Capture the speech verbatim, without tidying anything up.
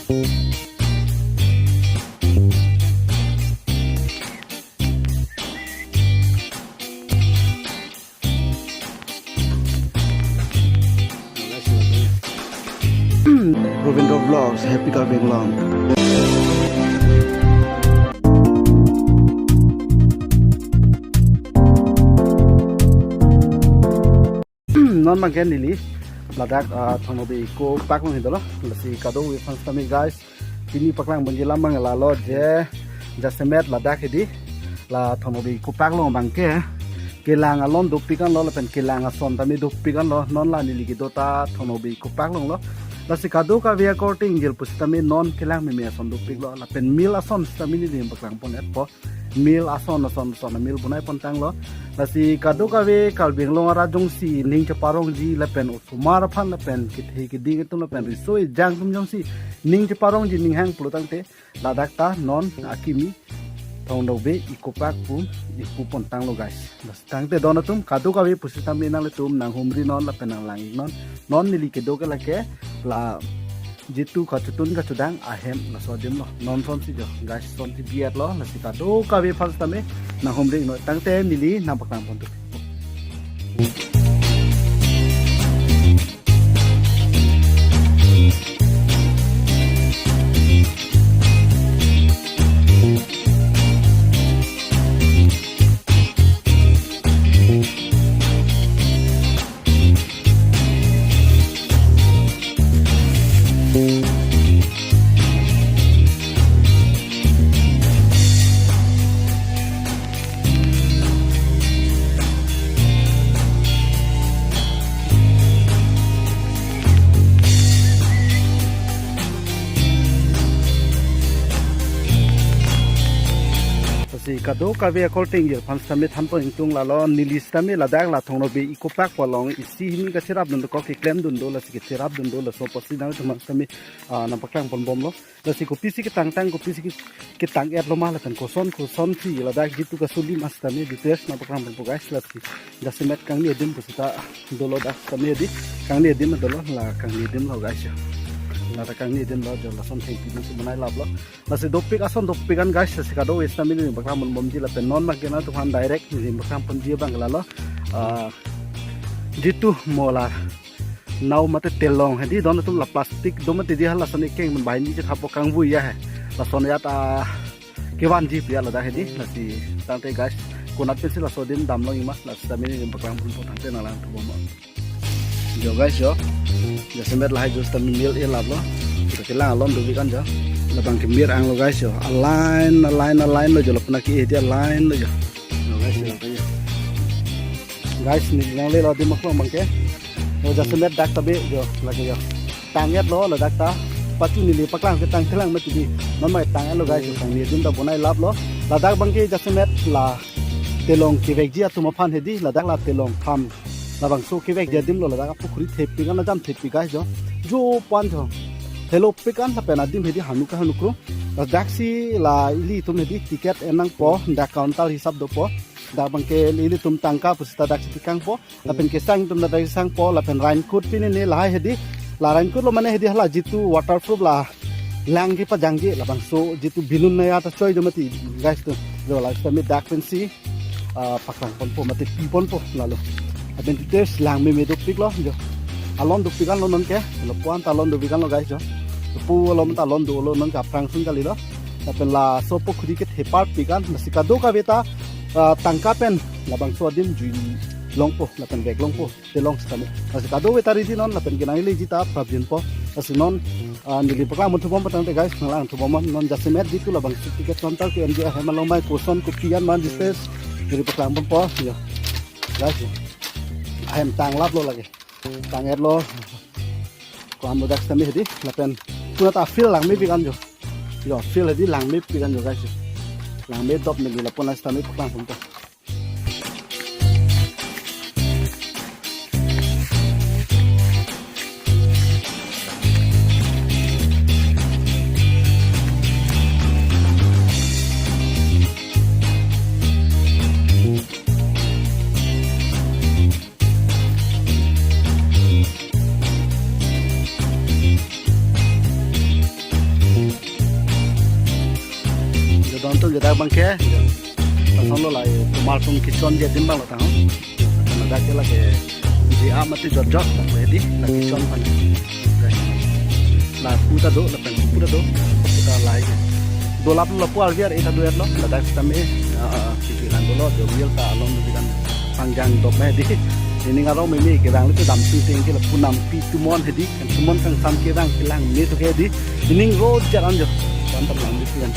Rovindro Vlogs, Happy Karbi Anglong. Non abangke neli ladak, ah, Thong Nokbe Eco Park along hidolo. Lasi kadokave aphan sitame guys, pini paklang ponji alam abang lalo je, jasemet ladak hedi, la Thong Nokbe Eco Park along abangke kelang alon dopik anlo lapen kelang ason tame dopik anlo. Non la neli kedo ta Thong Nokbe Eco Park alonglo. Lasi kadokave akorte ingjir pusitame non kelang meme ason dopiklo lapen mil ason sitame neli paklang pon-etpo. Mil ason ason ason mil bonai pontanglo. Lasi kadokave Karbi Anglong arat jongsi ning cheparongji lapen osomar aphan lapen kethe keding atum lapen riso ejang atum jongsi ning cheparongji ning hang pulo tangte ladak ta non akimi Thong Nokbe Eco Park pu ingpu pontanglo guys. Lasi tangte don atum kadokave pusitame nanglitum nanghumri non lapen nanglang-ik non. Non neli kedo ke lake la jitu kachotun kachedang ahem laso adimlo. Non sonsi jo guys, sonsi bi-etlo, lasi kadokave aphan sitame nanghumri non tangte neli nangpaklang ponpo. Lasi kadokave akorte ingjir aphan sitame thanpon ingtung, lalo neli sitame ladak la Thong Nokbe Eco Park pu along isi hini kacherap dun do, kok keklem dun do, lasi kecherap dun do, laso apotsi nangtum aphan sitame, ah, nangpaklang ponbomlo. Lasi kopisi ketangtang, kopisi ke-, ketang-etlo ma lapen koson kosonsi ladak jitu kasuli ma sitame details nangpaklang ponpo guys. Lasi jasemet kangni adim pusita dolo dak sitame di, kangni adim dolo, la kangni adim lo guys. La ta kangni adim lo jo, lason thengpi nangsi bonai laplo. Lasi dopik ason dopik an guys, lasi kadokave sitame neli paklang ponbomji lapen non abangke nangtum aphan direct neli paklang ponji abang lalo. Ah, jitu mo la nau mate telong hedi don atum la plastic do mate di hala lason ekeng pen banghini chethapo kangvui ya he. Lason ya ta kevanji pu ya ladak hedi, lasi tangte guys, konat pensi laso adim damlong-ik ma, lasi sitame neli paklang ponpo tangte nanglang thubom. Jo guys jo. Jasemet lahai jo sitame mil-e laplo. Kita kelang alon dopik an jo. Labang kemir anglo guys jo. A-line, a-line, a-line lo jo, lapen aki hedi a-line lo jo. Jo guys jo, jo. Guys, neli nanglelo adim aklong abangke. Jo jasemet dak tabe jo, lake jo. Tang-etlo ladak ta. Pachu neli paklang ketang thelang mati di. Non mai tang-etlo guys jo, kangni adim ta bonai laplo. Ladak abangke jasemet la telong kevekji atum aphan hedi, ladak la telong tham. Labangso kevekji adim lo, ladak apukhuri thepik an, ajam thepik guys jo. Jo pan jo. Thelopik an lapen adim hedi hanuk hanukro. Ladaksi la ilitum hedi ticket en nangpo, dak counter hisap dopo. Dak abangke ilitum tangka pusita daksi tikangpo. Lapen kesang atum daksi sangpo, lapen raincoat pini ne lahai hedi. La raincoat lo mane hedi hala jitu waterproof la lang kepajangji, labangso jitu balloon naya ta choi do mati guys tu. Jo la sitame dak pensi, ah, paklang ponpo mate pi ponpo lalo. Lapen details lang meme dopiklo jo. Alon dopik anlo nonke. Lapu-an ta alon dopik anlo guys jo. Lapu alon ta alon dolo nonke, aphrang sung kalilo. Lapen laso apukhuri kethe parpik an, lasi kadokave ta, ah, tangka pen labangso adim jui longpo lapen vek longpo. Telong sitame. Lasi kadokave ta ready non lapen kenangleji ta prapjinpo. Lasi non, ah, neli paklang pon thubom patangte guys, nanglang thubom non, non jasemet jitu labangso ticket counter ke-enji ahem along mai koson kopi an ma details neli paklang ponpo. Jo. Guys jo. Ahem tang laplo lake. Tang-etlo. Ko-an bodak sitame hedi lapen kuna ta field langmepik an jo. Jo, field hedi langmepik an jo guys jo. Langme dop neli lapu-an sitame paklang ponpo. Dak abangke, lason lo la, Kumar Sung kechonji adim abang lo tang. Ladak ke lake, di amat jot jot, lake di, lake chon aphan. Lapu ta do, lapen pu ta do, ta lai. Dolap lo lapu arvi ar-e ta do-et lo, ladak sitame, ah, ah, kipi lang dolo, do real ta along do bidan pangjang dop ma hedi. Nening arong meme kevang le damsi teng ke lapu nampi tumon hedi, kan tumon kangsam kevang kelang me to ke hedi. Nening road jalan jo. Kan tam lang di kan.